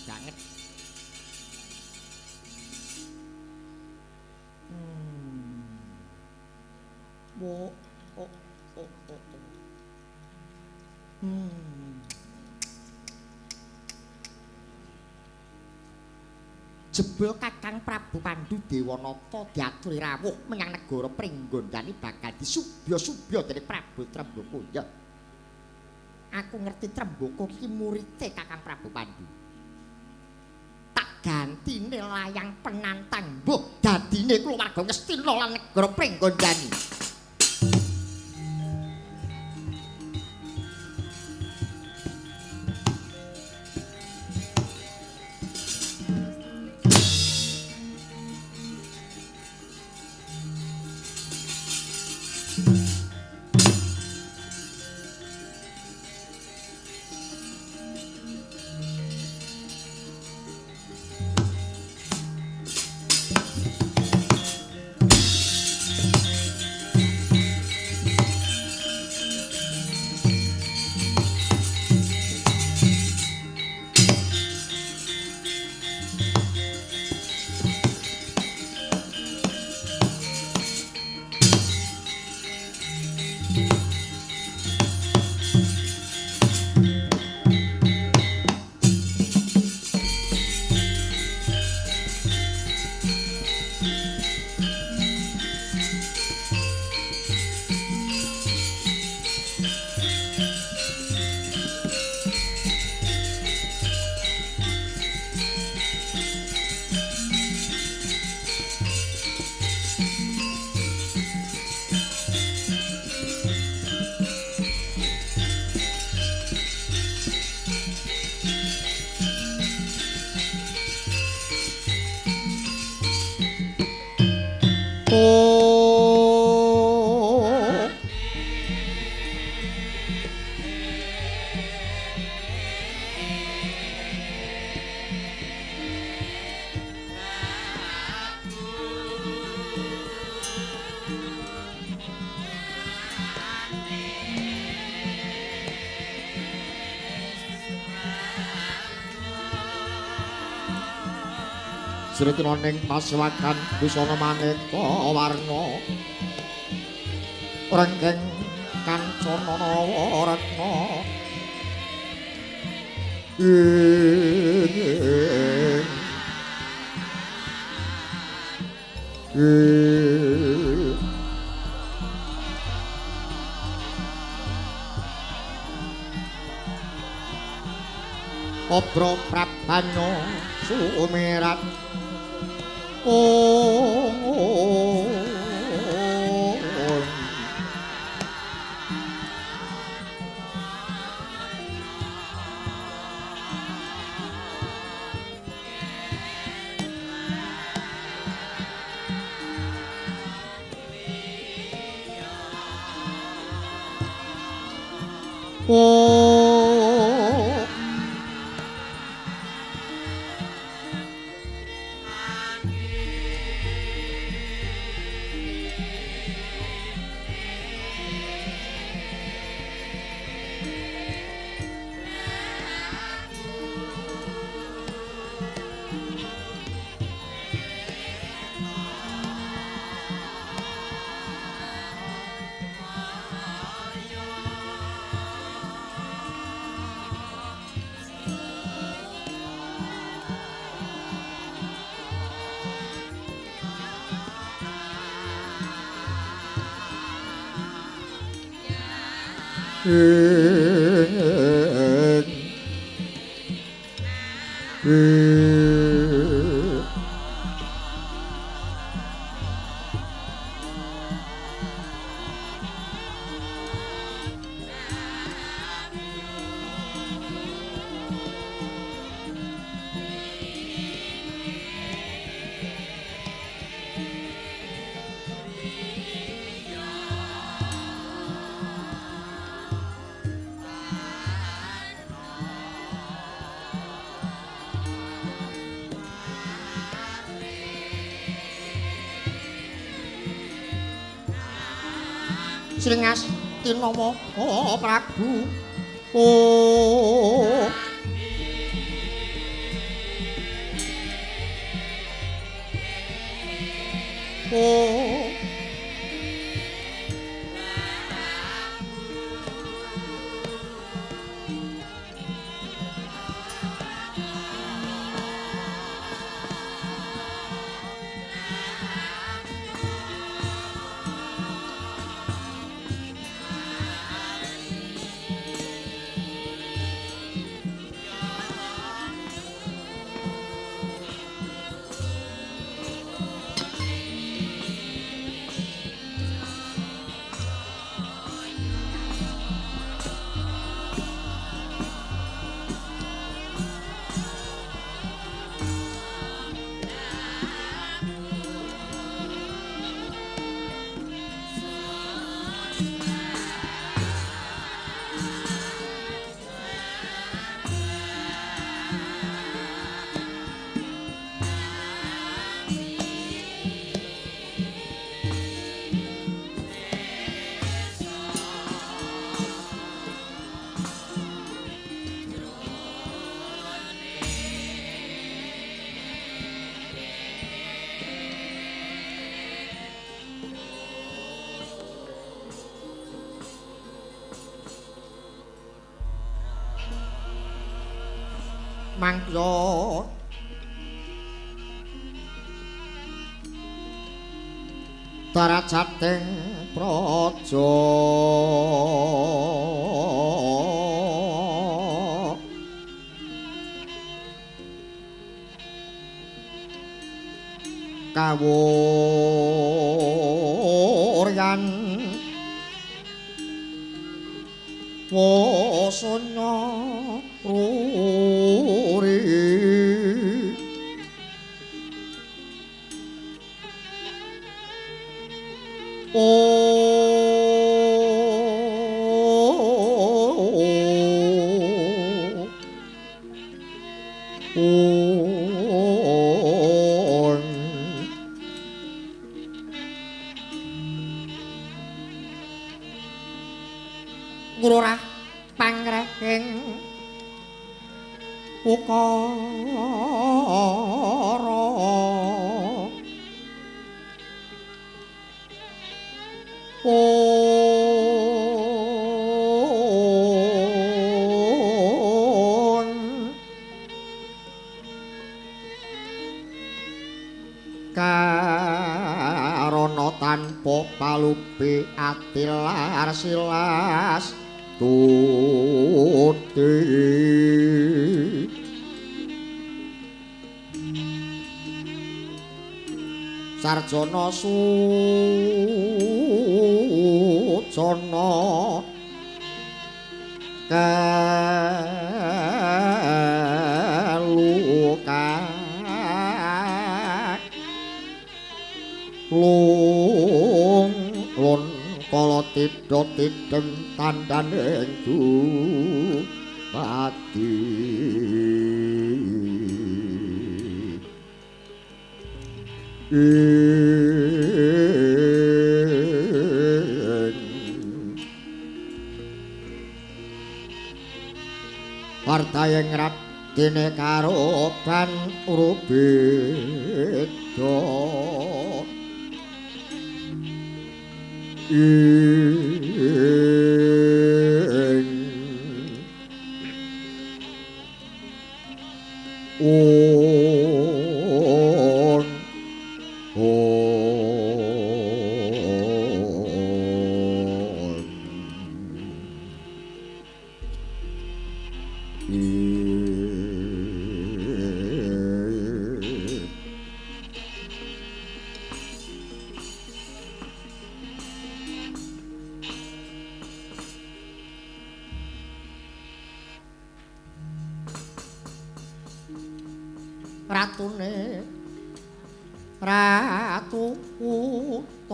banget. Oh, oh, oh, oh, oh. Jebul Kakang Prabu Pandu Dewanata diaturi rawuh menyang negara Pringgondani bakal disubya-subya dening Prabu Tremboko. Ya. Aku ngerti Tremboko iki murite Kakang Prabu Pandu. Tak gantine layang penantang mbuh dadine keluarga Ngastina lan negara Pringgondani. Sritinaning paswakan busana maneka warna renggeng kancana nawaretna ing Obro prabanyo sumirat oh, oh, oh. Oh. Sringastina Maha Prabu. Oh. Oh mangkya darajating praja kawuryan wasana ruri Ngrurah pangrehing ukara karana tanpa palupi ati lar silas tuti sarjana sujana keluka lung lun kala tidha tideng tandhaning dumadi Wartayeng radine karoban rubeda ing on on Ratune Ratu Utama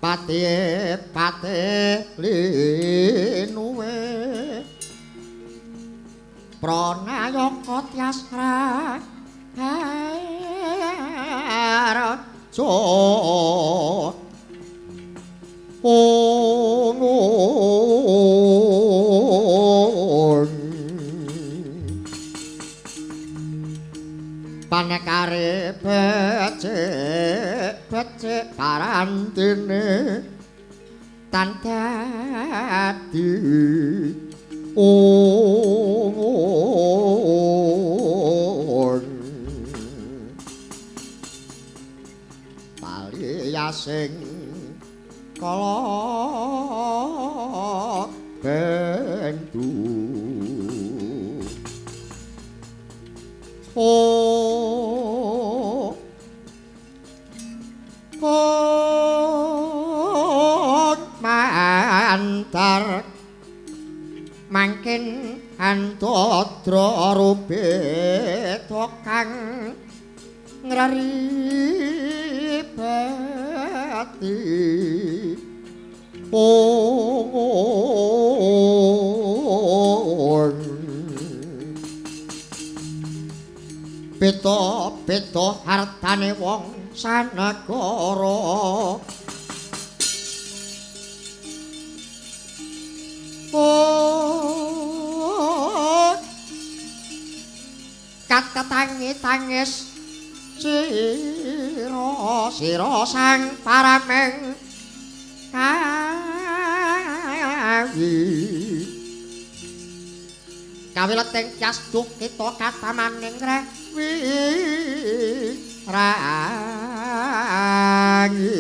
Pati pati linuwe Pranayaka tyas raja Panekare becik becik parantine tan dadi on paliyasing kala bendu oh oh mantar mangkin antadra rubeta kang ngraribati pon beta-beta hartane wong sanegara oh katetangi tangis sira sira sang parameng kawi kawileting tyasduk kita katamaning rewi rangi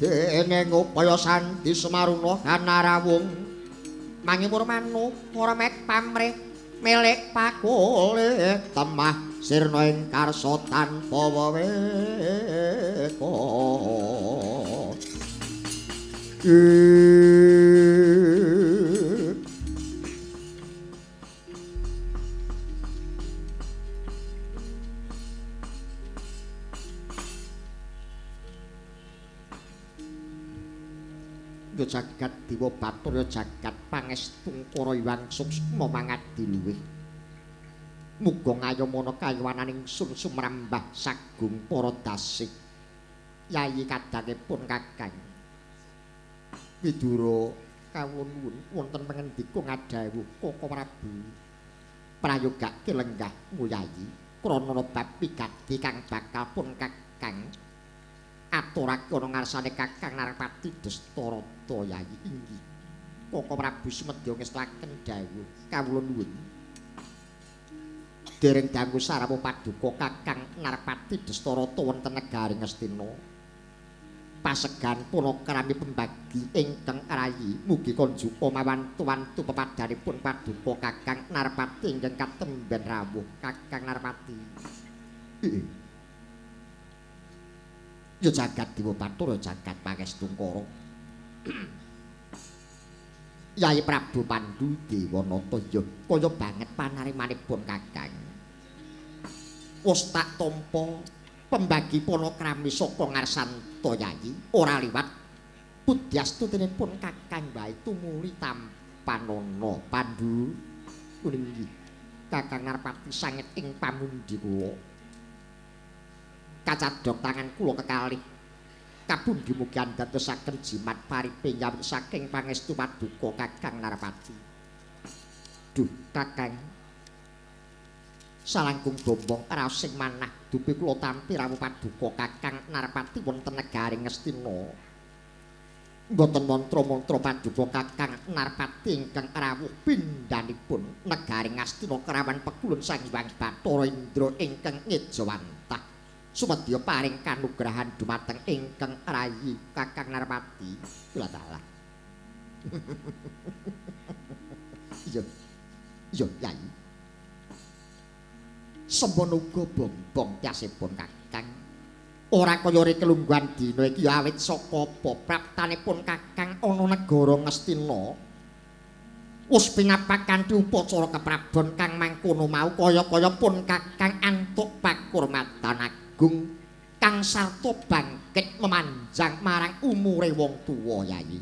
dene ngupaya sandi Semaruna hanarawung mangimur manuk ora mek pamrih milik pakule temah sirna ing karsa tanpa weweka. Yo jagat dewa Bathara jagat pangestungkara Hyang Suksma mangadi luwih. Muga ngayomana kayuwananing sun sumrambah sagung para dasih. Yayi kadangipun Kakang Widura kawula nuwun wonten pangendika ngadhawuh Koko Prabu. Prayogake lenggahmu Yayi krana bab pigati kang bakal pun Kakang aturake ana ngarsane Kakang Narpati Destarata Yayi inggih. Koko Prabu sumedya ngestakaken dawuh kawula nuwun. Dereng dangu sarawuh paduka Kakang Narpati Destarata wonten negari Ngastina. Pasegan panakrami pembagi ingkang rayi mugi konjuka mawantu-wantu pepadhanipun paduka Kakang Narpati ingkang katemben rawuh Kakang Narpati. Ya jagat dewa Bathara jagat pangestungkara. Yayi Prabu Pandu Dewanata ya kaya banget panarimanipun Kakang. Wis tak tampa pembagi panakrami saka ngarsanta Yayi ora liwat pudyastutinipun Kakang wae tumuli tampanana Pandu. Inggih Kakang Narpati sanget ing pamundi kula. Kacadhok tangan kula kekalih kapundi mugi andadosaken jimat paripe nyawit saking pangestu paduka Kakang Narpati. Duh Kakang, salangkung bombong raos sing manah dupi kula tampi rawuh paduka Kakang Narpati wonten negari Ngastina. Mboten mantra-mantra paduka Kakang Narpati ingkang rawuh pindhanipun negari Ngastina kerawan pekulun Sang Hyang Bathara Indra ingkang ngejawantah. Sumedya paring kanugrahan dumateng ingkang rayi Kakang Narpati. Kula dalah. Iya. Iya, Yayi. Sempono uga bombong tyasipun Kakang. Ora kaya re kelungguhan dina iki ya awit saka apa praptanipun Kakang ana negara Ngastina. Wis pinapak kanthi upacara keprabon kang mangkono mau kaya-kaya pun Kakang antuk pakurmatan agung kang sarta bangkit memanjang marang umure wong tuwa Yayi.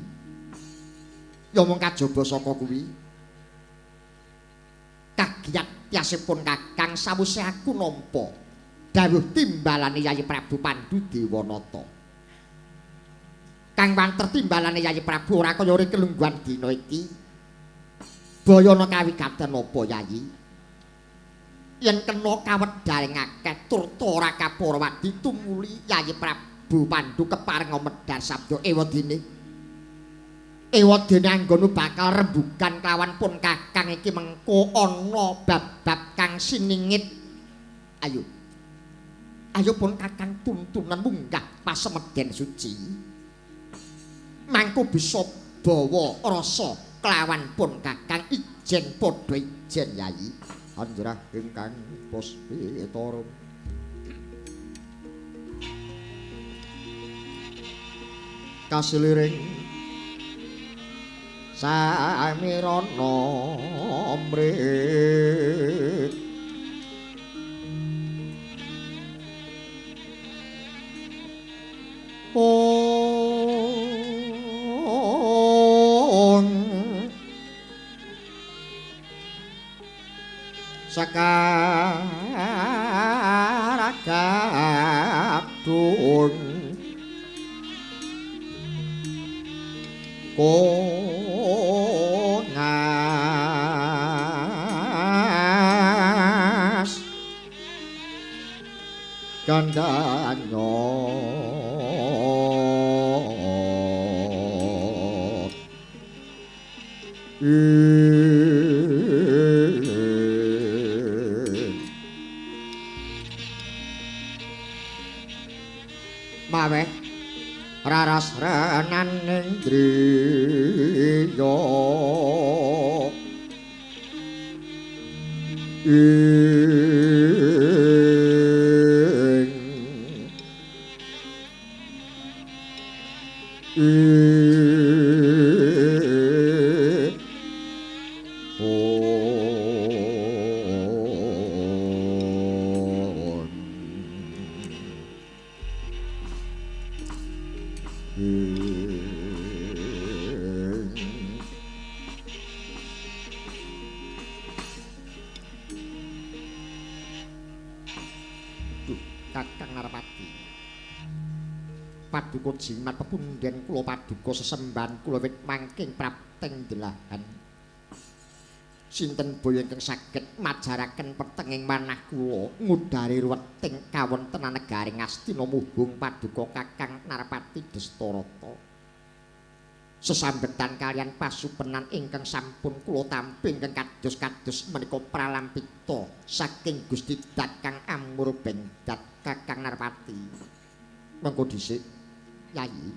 Ya mung kajaba saka kuwi kagiyat tyasipun Kakang sawise aku nampa dawuh timbalane Yayi Prabu Pandu Dewanata. Kang wanter timbalane Yayi Prabu ora kaya ora kelungguhan dina iki. Bayana kawigaten apa, Yayi? Yen kena kawedharing akeh turta ora kapurwadi tumuli Yayi Prabu Pandu keparenga medhar sabda ewadene. Ewadene anggonmu bakal rembugan kelawan pun kakang iki mengko ana bab-bab kang siningit. Ayo. Ayo pun kakang tuntunan munggah pasemeden suci. Mangko bisa bawa rasa kelawan pun kakang ijen padha ijen, Yayi. Anjrah ingkang puspitarum. Kasiliring samirana mrih ong sakaragabdung kongas gandanyo maweh raras renaning griya ing Kakang Narpati. Paduka jimat pepunden kula paduka sesembahan kula wit mangking prapteng delahan. Sinten boyo ingkang saged majaraken petenging manah kula ngudari ruweting kawontenan negari Ngastina muhung paduka Kakang Narpati Destarata. Sesambetan kalian pasupenan ingkang sampun kula tampi ingkang kados-kados menika pralampita saking Gusti Dat Kang Amur Bengdat Kakang Narpati. Mengko dhisik, Yayi.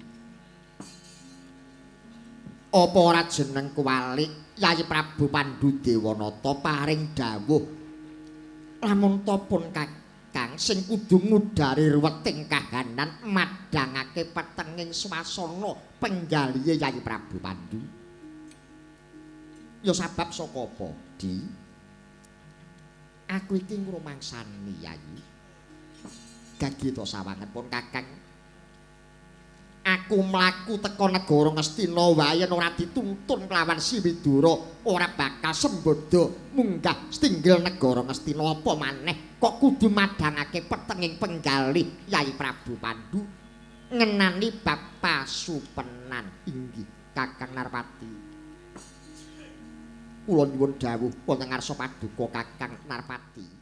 Apa ora jeneng kuwalik Yayi Prabu Pandu Dewanata paring dawuh lamun ta pun kakang sing kudu ngudari ruweting kahanan madhangake petenging swasana penggalihe Yayi Prabu Pandu. Ya sabab saka apa, Di? Aku iki ngrumangsani, Yayi. Gagita sawangen pun kakang. Aku mlaku teka negara Ngastina wae yen ora dituntun kelawan Si Widura ora bakal sembodo munggah stinggil negara Ngastina. Apa maneh kok kudu madhangake petenging penggalih Yayi Prabu Pandu ngenani bab pasupenan. Inggih Kakang Narpati. Kula nyuwun dawuh wonten ngarsa paduka Kakang Narpati.